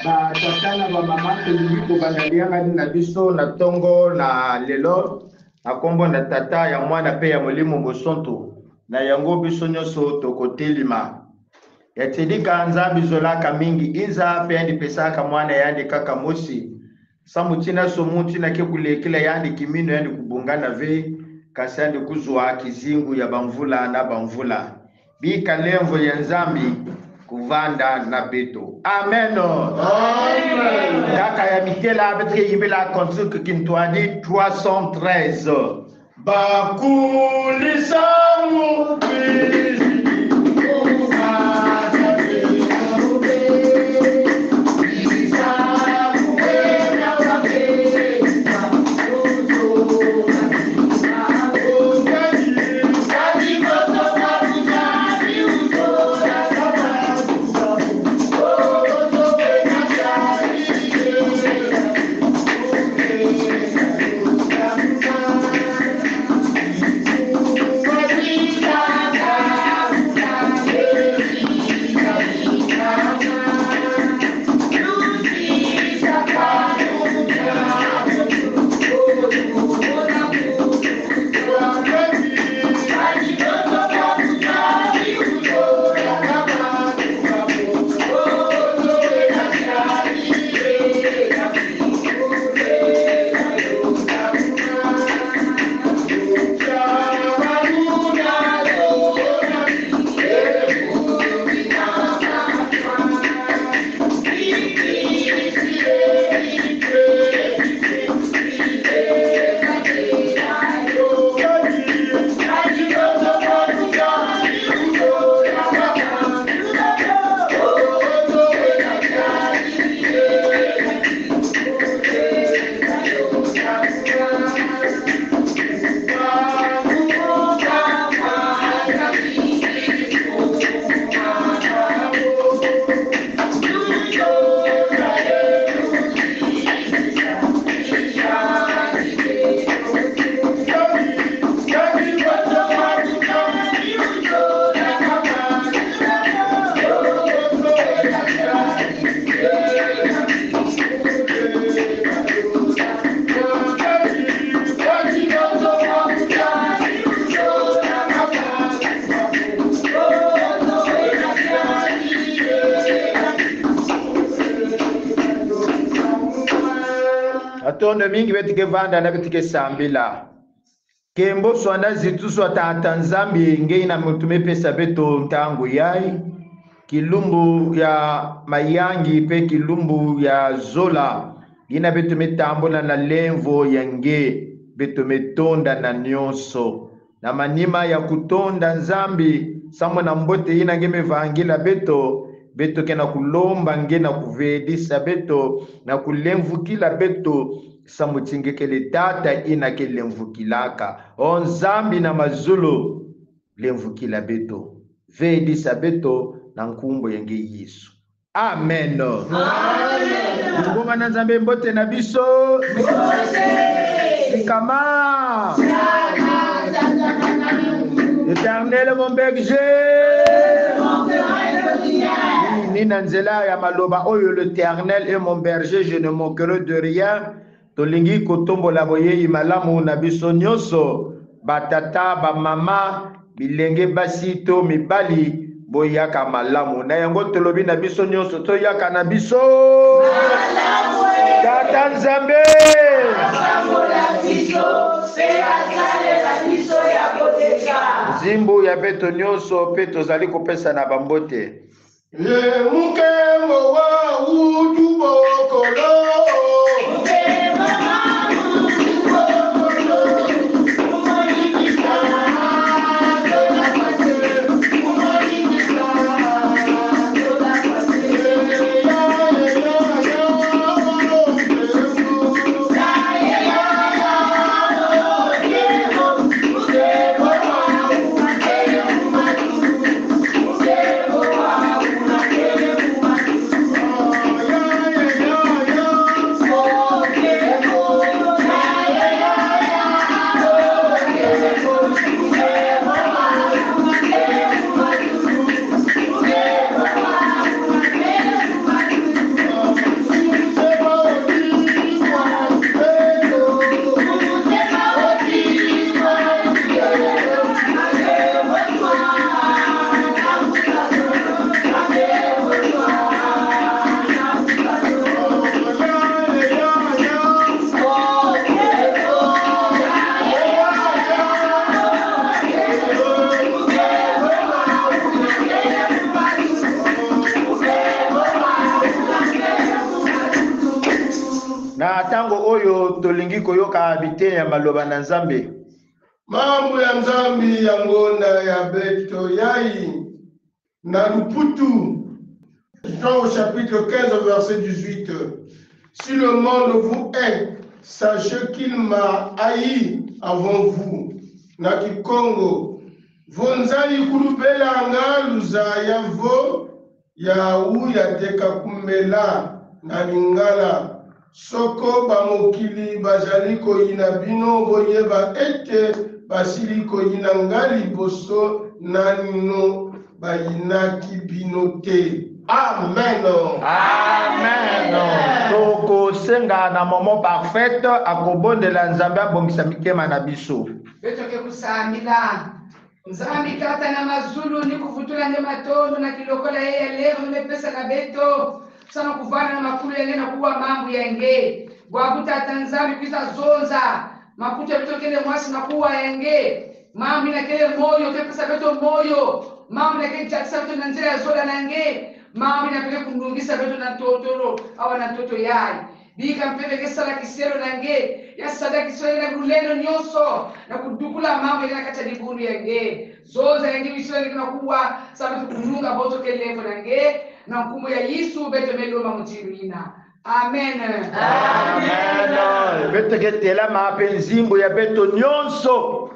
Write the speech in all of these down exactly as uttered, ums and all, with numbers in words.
Batata na bamama, tolingi kobanda liangani na biso na ntongo na lelo, na nkombo na Tata, ya Mwana mpe ya Molimo Mosantu. Na yango biso nyonso tokotelema. Ya tedika Nzambi zolaka mingi inza, mpe yandi pesaka Mwana yandi kaka mosi, samu tina somu tina ke kulekela yandi kiminu yandi kubungana ve, kasi yandi kuzwa kizingu ya bamvula na bamvula. Bika lemvo ya Nzambi kuvanda na beto. Amen. Amen. Kaka ya mitela, beto ke yimbela cantique kintwadi trois cent treize. Bakulisa Mukristu. Matondo mingi, beto ke vanda na beto ke sambila. Nkembo, nsoni na zitusu a Tata Nzambi, nge yina mutu mepesa beto ntangu yayi, kilumbu ya mayangi mpe kilumbu ya zola, yina beto metambula na lemvo ya nge, beto metonda na nyonso. Na manima ya kutonda Nzambi, samu na mbote yina nge mevangila beto, beto ke na kulomba nge na kuvedisa beto, na kulemvukila beto, samu ti nge kele Tata yina ke lemvukilaka. O Nzambi na mazulu, lemvukila beto. Vedisa beto na nkumbu ya nge Yesu. Amen. Amen. Tubonga na Nzambe mbote na biso. Mbote. Sikama. L'Éternel est mon berger. Ni, ni na nzela ya maloba oyo, l'Éternel est mon berger, je ne manquerai de rien. Tolingi kotombola boyeyi malamu na biso nyonso, batata, bamama, bilenge basi to mibali, boyaka malamu. Na yango tolobi na biso nyonso, toyaka na biso. Malamu e. Tata Nzambe. Apambola biso, mpe asalela biso ya koleka. Nzimbu ya beto nyonso, mpe tozali kopesa na bambote. Ye mukembo wa utu bokolo. tolingi koyoka biteyi ya maloba na Nzambi. Mambu ya Nzambi ya ngonda ya beto yayi na Luputu. Jean au chapitre quinze, verset dix-huit. Si le monde vous hait, sachez qu'il m'a haï avant vous. Na Kikongo. Vo nzai kulubelanga, luzaya vo yawu yateka kumela. Na Lingala. Soko bamokili bazali koyina bino, boyeba ete basili koyina ngai liboso nani bayinaki bino te. Amen. Amen. Tokosenga na Maman Parfaite akobondela Nzambi abongisa mitema na biso. Beto ke kusambila. Nzambi Tata na mazulu, ni kuvutula nge matondo na kilokola ye ya lelo ni me pesa na beto, samu na kuvana na makulu ya nge na kuwa mambu ya nge. Bwabu Tata Nzambi kwiza zonza makutu ya beto kele mwasi na kuwa ya nge. Mambu ina kele moyo, ke pesa beto moyo. Mambu ina ke diakisa beto na nzila ya zola na nge. Mambu ina pele kunungisa beto na ntotolo, awa na ntoto yayi. Bika mpeve ke sala kiselo na nge, ya sala kiselo na lulendo nyonso, na kudukula mambu ya nge na kati ya dibundu ya nge. Zonza ya nge, wiselo ya nge na kuwa, samu beto kununga boto ke lemvo na nge, na nkumbu ya Yesu beto me lomba mutindu yina. Amen. Amen. Beto ke telama mpe nzimbu ya beto nyonso.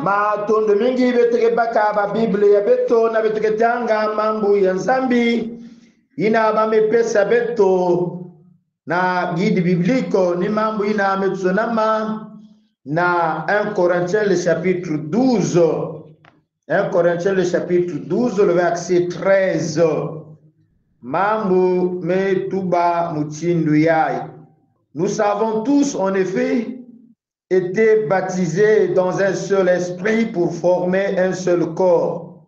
Matondo mingi. Beto ke baka ba Bible ya beto na beto ke tanga mambu ya Nzambi ina ba me pesa beto na guide biblique, ni mambu ina me tsonama na un Corinthiens le chapitre douze. Un Corinthiens le chapitre douze, le verset treize. Mambu me tuba mutindu yayi. Nous avons tous, en effet, été baptisés dans un seul esprit pour former un seul corps.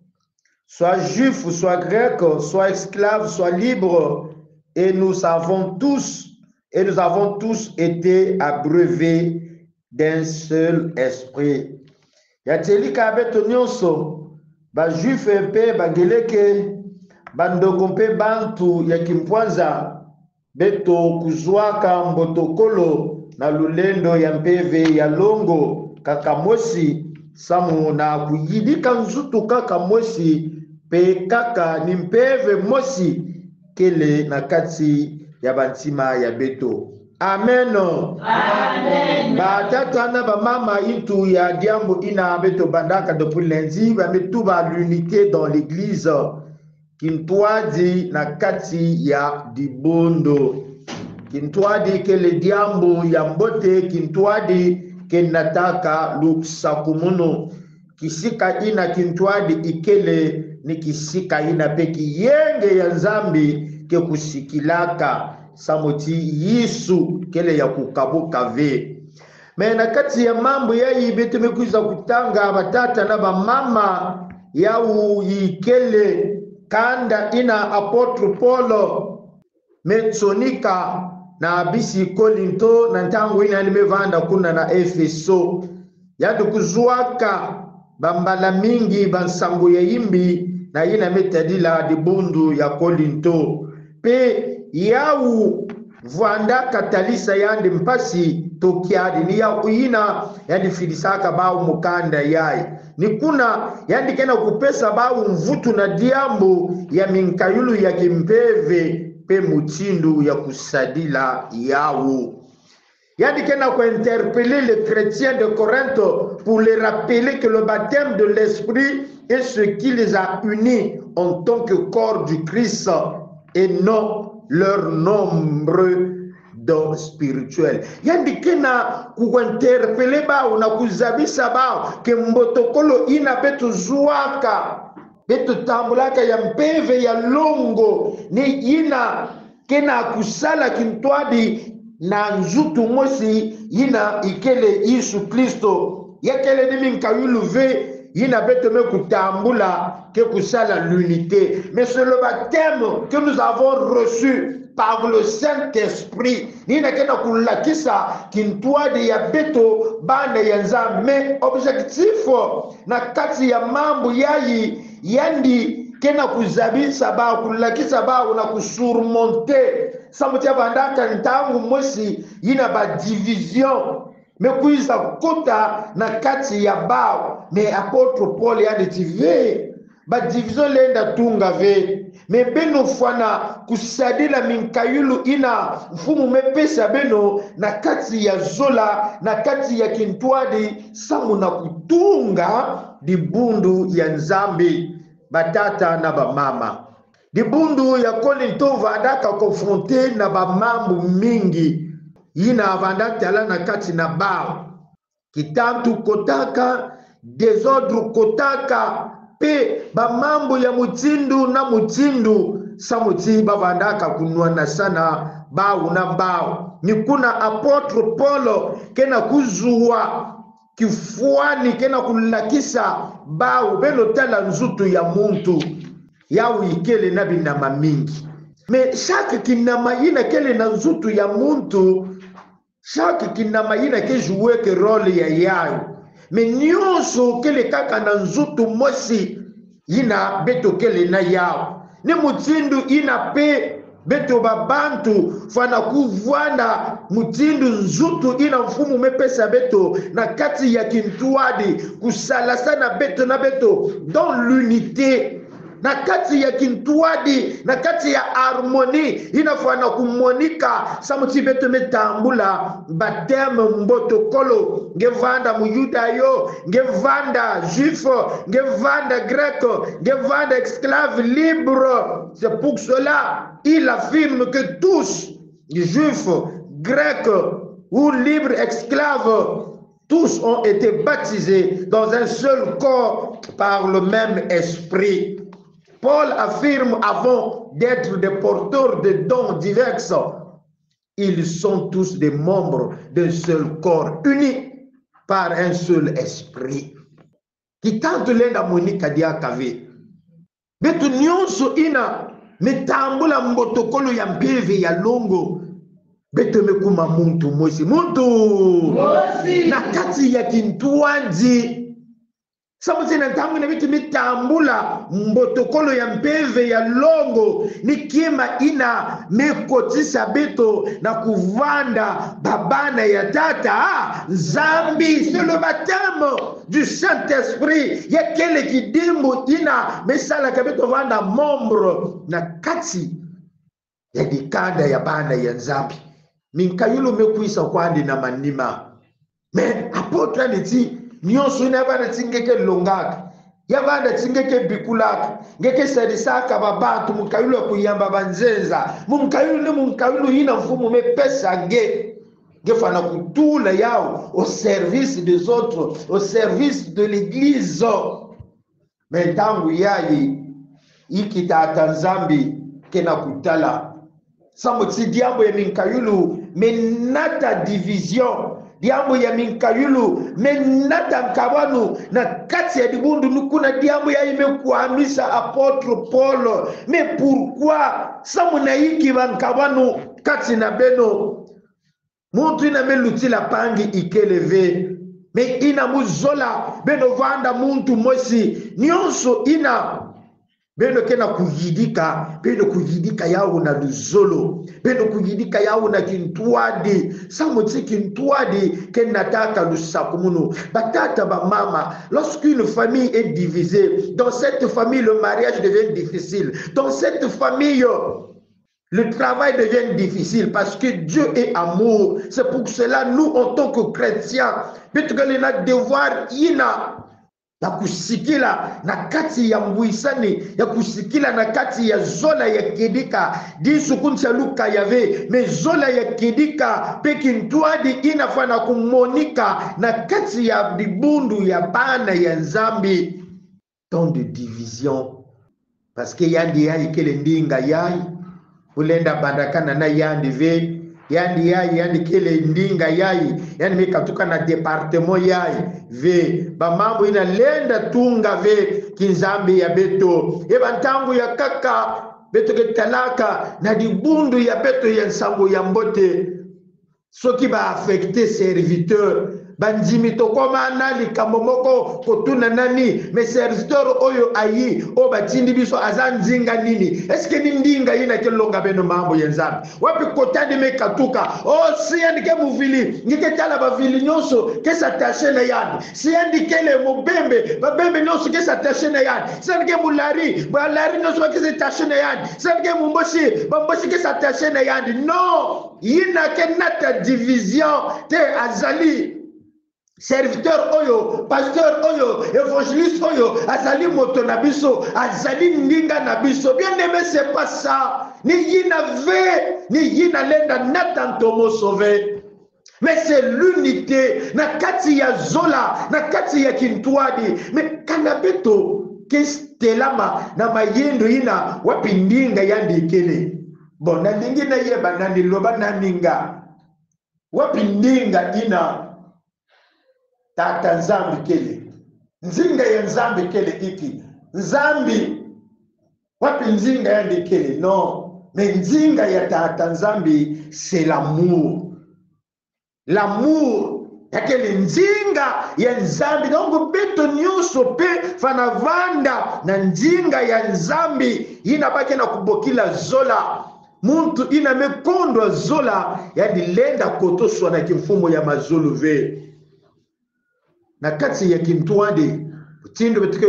Soit juif, soit grec, soit esclave, soit libre, et nous avons tous, et nous avons tous été abreuvés d'un seul esprit. Ya teli ka beto nyonso, ba Juifs mpe ba Grecs, ba ndongo mpe bantu ya kimpwanza, beto kuzwaka mbotokolo na lulendo ya mpeve ya longo kaka mosi, samu na kuyidika nzutu kaka mosi, mpe kaka ni mpeve mosi kele na kati ya bantima ya beto. Amen. Amen. Batata na bamama, ntu ya diambu ina beto bandaka depuis lundi, ba me tuba l'unité dans l'église. Kintwadi na kati ya dibundu. Kintwadi kele diambu ya mbote, kintwadi ke nataka lusakumunu. Kisika ina kintwadi ikele ni kisika ina mpe kiyenge ya Nzambi ke kusikilaka, samu ti Yesu kele ya kukabuka ve. Mais na kati ya mambu yayi beto me kwiza kutanga, batata na bamama, yawu ikele kanda ina apôtre Paul me tsonika na bisi Korinto na ntangu ina yandi me vanda kuna na Efeso. Yandi kuzwaka bambala mingi bansangu ya imbi na ina me tadila dibundu ya Korinto. Mpe yawu vwandaka talisa yandi mpasi to kiadi, ni yawu ina yandi fidisaka bawu mukanda yayi. Ni kuna yandi ke na kupesa bawu mvutu na diambu ya minkayulu ya kimpeve mpe mutindu ya kusadila yawu. Yandi kena ku interpeller les chrétiens de Corinthe pour les rappeler que le baptême de l'Esprit est ce qui les a unis en tant que corps du Christ et non leur nombre don spirituel. Yandi kena ku interpeller bawu na kuzabisa bawu que mbotokolo ina beto zuaka, beto tambulaka ya mpeve ya longo, ni ina kena kusala kintwadi na nzutu mosi ina ikele Yesu Kristo. Ya kele ni minkayulu ve ina beto me kutambula ke kusala l'unité. Mais c'est le baptême que nous avons reçu par le Saint-Esprit. Ni ina kena kulakisa kintwadi ya beto bana ya Nzambi. Mais objectif na kati ya mambu yayi, yandi kena kuzabisa bawu, kulakisa bawu na kusurmonter, samu ti bavandaka ntangu mosi ina ba division me kwiza kota na kati ya bawu. Mais apôtre Paul yandi ti ve, ba division lenda tunga ve. Mais beno fwana kusadila minkayulu ina Mfumu me pesa beno na kati ya zola, na kati ya kintwadi, samu na kutunga dibundu ya Nzambi. Batata na bamama, dibundu ya Korinto vandaka confronter na bamambu mingi ina vanda tala na kati na bawu. Kitantu kotaka, désordre kotaka, pe bamambu ya mutindu na mutindu, samu ti bavandaka kunwanasana bawu na bawu. Ni kuna apôtre Paul kena kuzuwa kifwani, kena kulakisa bawu: beno tala nzutu ya muntu, yawu ikele na binama mingi. Mais chaque kinama ina kele na nzutu ya muntu, chaque kinama ina ke jouer-ke rôle ya yawu. Mais nyonso kele kaka na nzutu mosi ina beto kele na yawu. Ni mutindu ina pe beto babantu fwana kuvwanda mutindu nzutu ina Mfumu me pesa beto na kati ya kintwadi, kusalasana beto na beto dans l'unité. Na kati ya kintwadi, na kati ya harmonie, ina fwana kumonika, samu ti beto me tambula baptême mbotokolo. Nge vanda Muyuda yo, nge vanda Juif, nge vanda Grec, nge vanda esclave, libre. C'est pour cela il affirme que tous, Juifs, Grecs ou libres esclaves, tous ont été baptisés dans un seul corps par le même Esprit. Paul affirme, avant d'être des porteurs de dons divers, ils sont tous des membres d'un seul corps, unis par un seul esprit. Kitantu lenda monika diaka ve. Beto nyonso ina me tambula mbotokolo ya mpeve ya longo, beto me kuma muntu mosi. Muntu mosi. Na kati ya kintwadi. Samu ti na ntangu ina beto me tambula mbotokolo ya mpeve ya longo, ni kima ina me kotisa beto na kuvanda babana ya Tata Nzambi. C'est le baptême du Saint-Esprit. Ya kele kidimbu ina me salaka beto vanda membre na kati ya dikanda ya bana ya Nzambi. Minkayulu me kwisa kwandi na manima. Mais apôtre ani ti, nyonso ina ya vanda ti nge ke longaka, ya vanda ti nge ke bikulaka, nge ke sadisaka babantu, munkayulu ya kuyamba banzenza, munkayulu ni munkayulu ina Mfumu me pesa nge, nge fwana kutula yawu au service des autres, au service de l'église. Mais ntangu yayi, inki Tata Nzambi kena kutala? Samu ti diambu ya minkayulu me nata division. Diambu ya minkayulu me nata nkabanu na kati ya dibundu. Ni kuna diambu yayi me kwamisa apôtre Paul. Mais pourquoi? Samu na inki ba nkabanu kati na beno? Muntu ina me lutila mpangi ikele ve. Mais ina muzola, beno vanda muntu mosi. Nyonso ina, beno kena kuyidika, beno kuyidika yawu na luzolo. Beno kuyidika yawu na kintwadi. Samu ti kintwadi ke nataka lusakumunu. Batata, bamama, lorsqu'une famille est divisée, dans cette famille, le mariage devient difficile. Dans cette famille, Le travail devient difficile parce que Dieu est amour. C'est pour cela, nous, en tant que chrétiens, beto kele na devoir yina ya kusikila na kati ya ngwisani, ya kusikila na kati ya zola ya kedika, disu kuntia luka ya ve, mais zola ya kedika, mpe kintwadi yina fwana kumonika na kati ya dibundu ya bana ya Nzambi. Tant de division. Parce que yandi yayi kele ndinga yayi, ulenda bandakana na yandi ve. Yandi yayi, yandi kele ndinga yayi, yandi me katuka na département yayi ve. Ba mambu yina lenda tunga ve kinzambi ya beto. E ba ntangu ya nkaka, beto ke talaka na dibundu ya beto ya nsangu ya mbote. Soki ba affecter serviteur, bandimi tokoma na likambo moko, kotuna nani, mais serviteur oyo ayi, oyo batindi biso, aza ndinga nini? Est-ce que ni ndinga yina ke longa beno mambu ya Nzambi? Wapi kota yandi me katuka? Oh, si yandi ke muvili, nge ke tala bavili nyonso ke s'attacher na yandi. Si yandi kele mubembe, babembe nyonso ke s'attacher na yandi. Si yandi ke mulari, balari nyonso ba ke s'attacher na yandi. Si yandi ke mumboshi, bamboshi ke s'attacher na yandi. Non! Yina ke nata division te, azali serviteur oyo, pasteur oyo, évangéliste oyo, azali moto na biso, azali ndinga na biso. Bien-aimé, c'est pas ça. Ni yina ve, ni yina lenda nata ntomoso ve. Mais c'est l'unité, na kati ya zola, na kati ya kintwadi. Mais kana beto ke telama na mayendo yina, wapi ndinga yandi kele? Bon, nalingi nayeba na liloba na ninga. Wapi ndinga yina Tata Nzambi kele? Ndinga ya Nzambi kele inki? Nzambi, wapi ndinga yandi kele? Non. Mais ndinga ya Tata Nzambi, c'est l'amour. L'amour, ya kele ndinga ya Nzambi. Donc, beto nyonso mpe fwana vanda na ndinga ya Nzambi, yina ba ke na kubokila zola. Muntu yina me kondwa zola, yandi lenda kotoswa na kimfumu ya mazulu ve. Na kati ya kintwadi, mutindu beto ke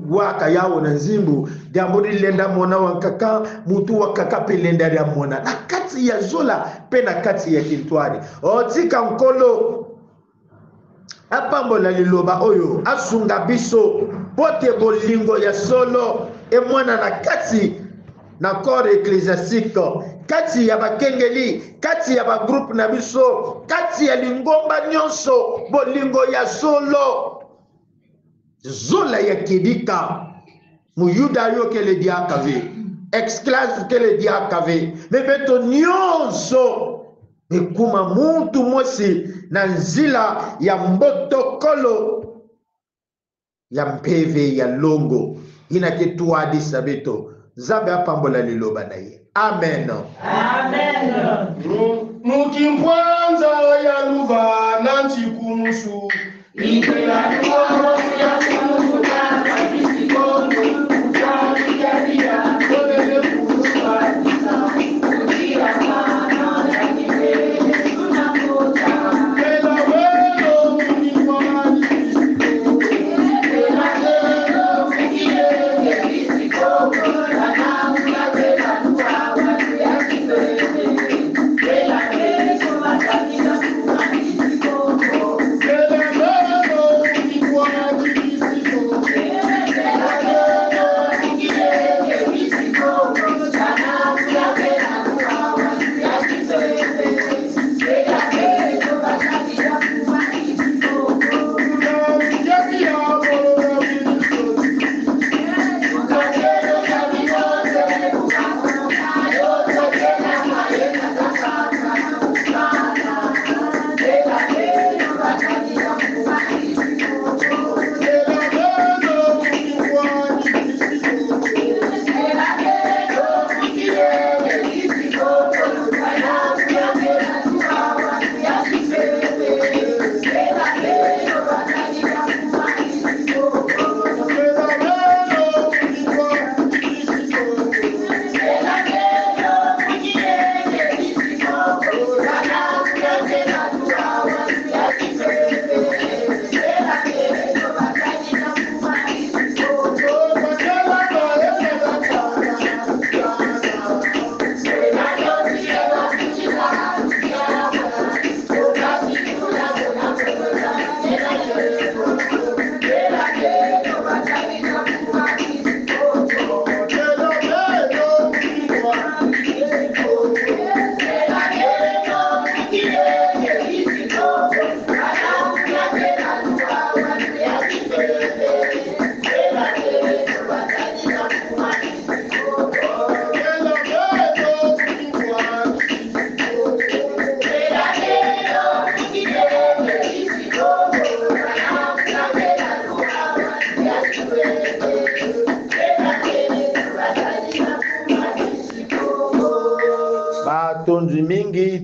waka yawu na nzimbu, diambu dilenda mona wa nkaka, muntu wa nkaka mpe lenda dia mona. Na kati ya zola, mpe na kati ya kintwadi. O, tika Nkolo apambola liloba oyo, asunga biso, mpo te bolingo ya solo emona na kati na corps ecclésiastique, kati ya bakengeli, kati ya ba groupe na biso, kati ya lingomba nyonso, bolingo ya solo. Zola ya kedika. Muyuda yo kele diaka ve. Esclave kele diaka ve. Mais beto nyonso me kuma muntu mosi na nzila ya mbotokolo ya mpeve ya longo, yina ke twadisa beto. Nzambi apambola liloba na ye. Amen. Amen. Mu, mu kimpwanza ya luvana ntikumusu.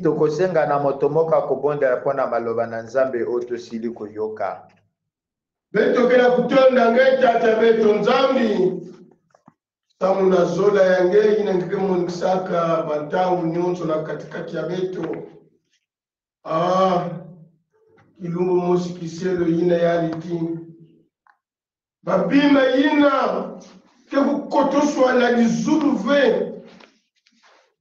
tokosenga na moto moko akobondela mpo na maloba na Nzambe oyo tosili koyoka. Beto ke na kutonda nge Tata beto Nzambi, samu na zola ya nge yina nge ke monikisaka bantangu nyonso na katikati ya beto. Ah, kilumbu mosi kiselo yina yandi ti: Babima yina ke kukotoswa na dizulu ve,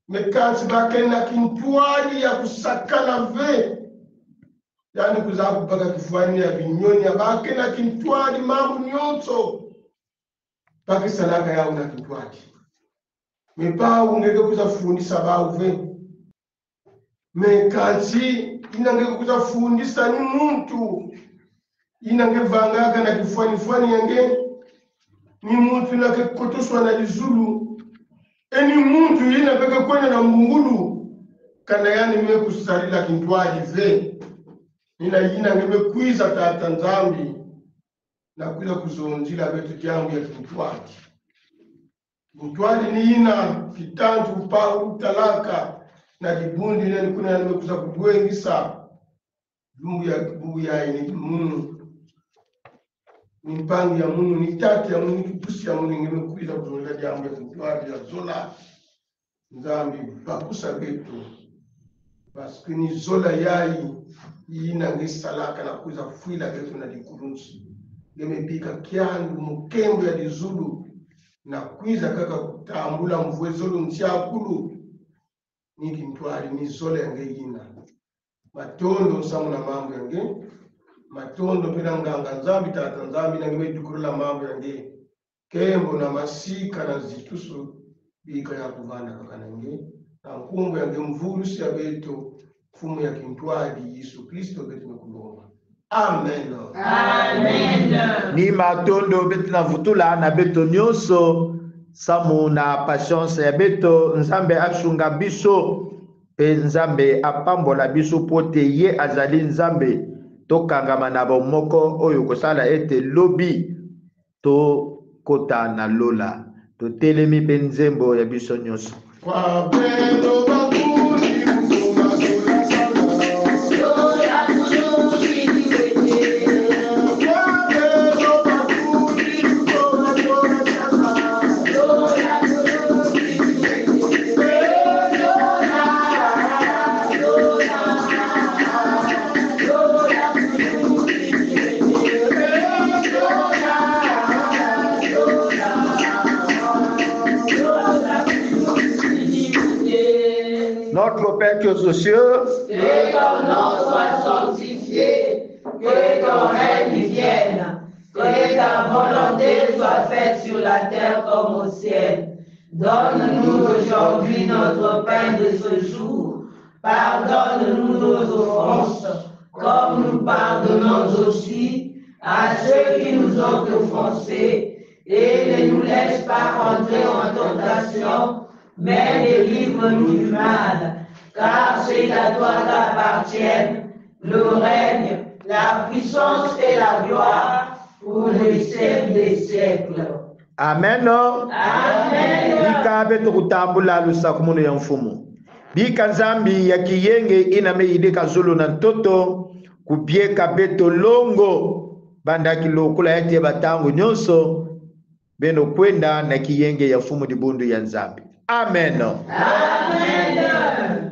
mais kansi ba ke na kintwadi ya kusakana ve. Yandi kwiza kubaka kifwani ya binyoni, ya ba ke na kintwadi, mambu nyonso ba ke salaka yawu na kintwadi. Mais bawu nge ke kwiza fundisa bawu ve. Mais kansi yina nge ke kwiza fundisa ni muntu yina nge vangaka na kifwanifwani ya nge, ni muntu yina ke kotoswa na dizulu, e ni muntu yina mpe ke kwenda na mbungulu, kana yandi me kusalila kintwadi ve. Ni yina nge me kwiza, Tata Nzambi, na kwiza kuzonzila beto diambu ya kintwadi. Kintwadi ni yina, kitantu Paulu talaka na dibundu yina ni kuna yandi me kwiza kudwengisa. Lumbu ya, bubu yayi ni munu, ni mpangi ya munu, ni tata ya munu, ni kipusi ya munu, nge me kwiza kuzonzila diambu ya kintwadi ya zola. Nzambi, bakusa beto. Parce que ni zola yayi yina nge salaka na kwiza fwila beto na dikulunsi. Nge me bika kiandu mu nkembo ya dizulu, na kwiza kaka kutambula mvwezolo ntiakulu. Ni kintwadi, ni zola ya nge yina. Matondo samu na mambu ya nge. Matondo mpe na nganga Nzambi, Tata Nzambi, yina nge me dukurula mambu ya nge. Nkembo na masika na nzitusu bika ya kuvanda kaka na nge. Na nkumbu ya nge, mvulusi ya beto, Mfumu ya kintwadi, Yesu Kristo, beto me kulomba. Amen. Amen. Ni matondo beto na vutula na beto nyonso, samu na patience ya beto. Nzambi asunga biso, mpe Nzambi apambola biso, mpo ete ye azali Nzambi. Tokangama na bomoko oyo kosala ete lobi tokota na lola. Totelemi mpe nzembo ya biso nyonso. Notre Père qui es aux cieux, que ton nom soit sanctifié, que ton règne vienne, que ta volonté soit faite sur la terre comme au ciel. Donne-nous aujourd'hui notre pain de ce jour. Pardonne-nous nos offenses, comme nous pardonnons aussi à ceux qui nous ont offensés. Et ne nous laisse pas entrer en tentation, mais délivre-nous du mal. Car c'est à toi qu'appartiennent le règne, la puissance et la gloire pour les siècles des siècles. Amen. Amen. Bika beto kutambula lusakumunu ya Mfumu. Bika Nzambi ya kiyenge yina me yidika zulu na ntoto, kubieka beto longo, banda kilokula ya nteba ntangu nyonso, beno kwenda na kiyenge ya Mfumu dibundu ya Nzambi. Amen. Amen.